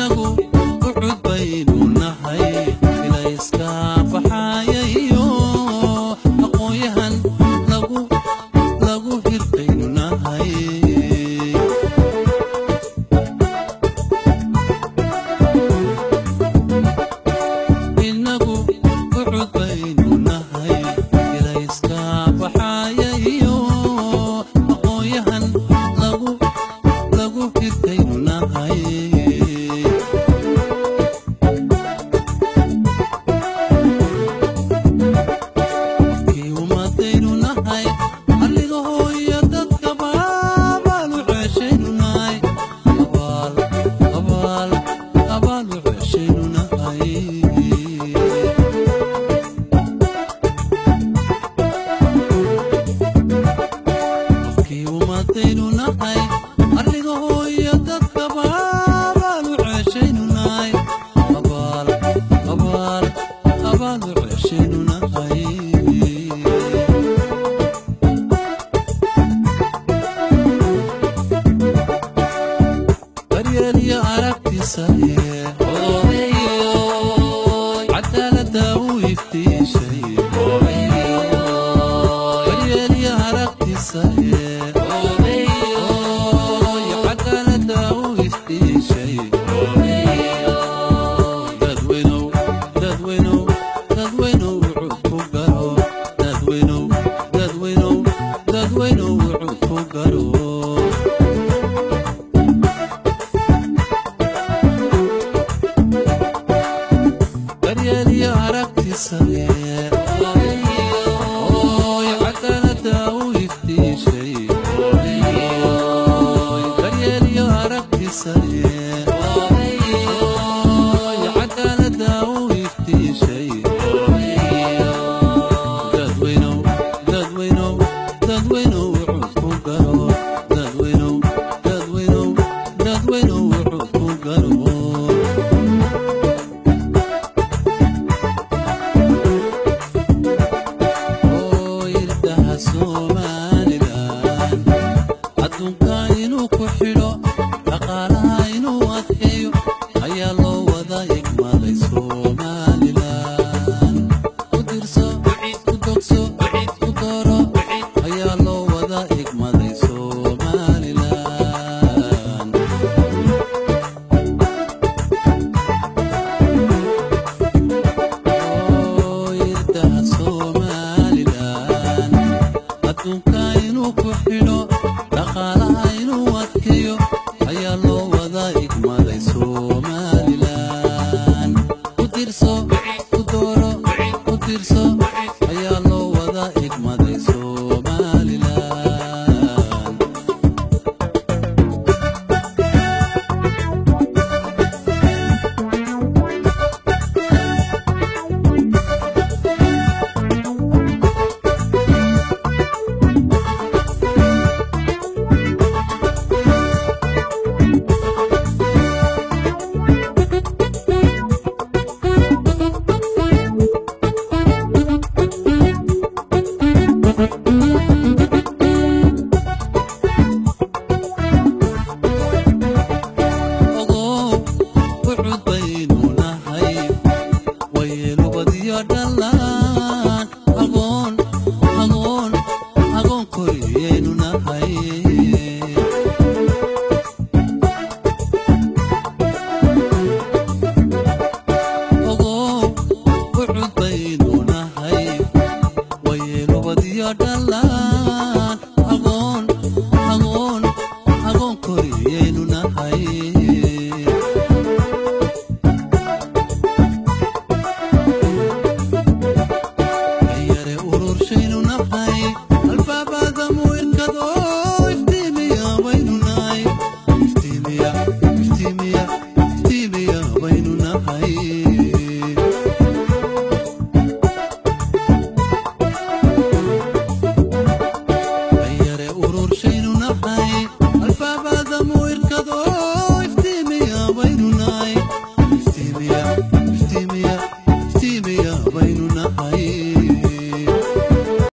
Inagu ucud baynu nahay, ilayska baxayayo aqoonyahan lagu hirtaynu nahay. Inagu ucud baynu nahay, ilayska baxayayo aqoonyahan lagu hirtaynu nahay. Kii ummadaynu nahay, halliga hooyo dadkaba abaalu ceeshaynu nahay, abaal abaal abaalu ceeshaynu nahay. Qofkii ummadaynu nahay, arriga hooyo dadkaba abaalu ceeshaynu nahay, abaal abaal abaalu ceeshaynu nahay. Daryeel iyo aragtisaye, cadaaladda u iftiishay. Daryeel iyo aragtisaye, cadaaladda u iftiishay. Dadweynow, dadweynow, dadweynow, wuxuu ku garo. Dadweynow, dadweynow, dadweynow, wuxuu ku garo. Daryeel iyo aragtisaye, cadaaladda u iftiishay. Daryeel iyo aragtisaye, cadaaladda u iftiishay. Dadweynow, dadweynow, dadweynow, wuxuu ku garo. Dadweynow, dadweynow, dadweynow, wuxuu ku garo. Oo irdaha Somalilan adduunka inuu ku xidho, dhaqaalaha inuu adkeeyo ayaa loo wada igmaday Somalilan. Ku dirso, ku dogso, ku dooro ayaa loo wada igmaday Somalilan. Oo irdaha Somalilan adduunka inuu ku xidho, dhaqaalaha inuu adkeeyo ayaa loo wada igmaday Somalilan. Ku dirso, ku dooro, ku dirso ayaa loo wada igmaday Somalilan. Ogow ucud baynu nahay, wayeelubadiyo dhallaan agoon agoon agoon koriyaynu nahay. Ogow ucud baynu nahay, wayeelubadiyo dhallaan agoon agoon agoon koriyaynu nahay.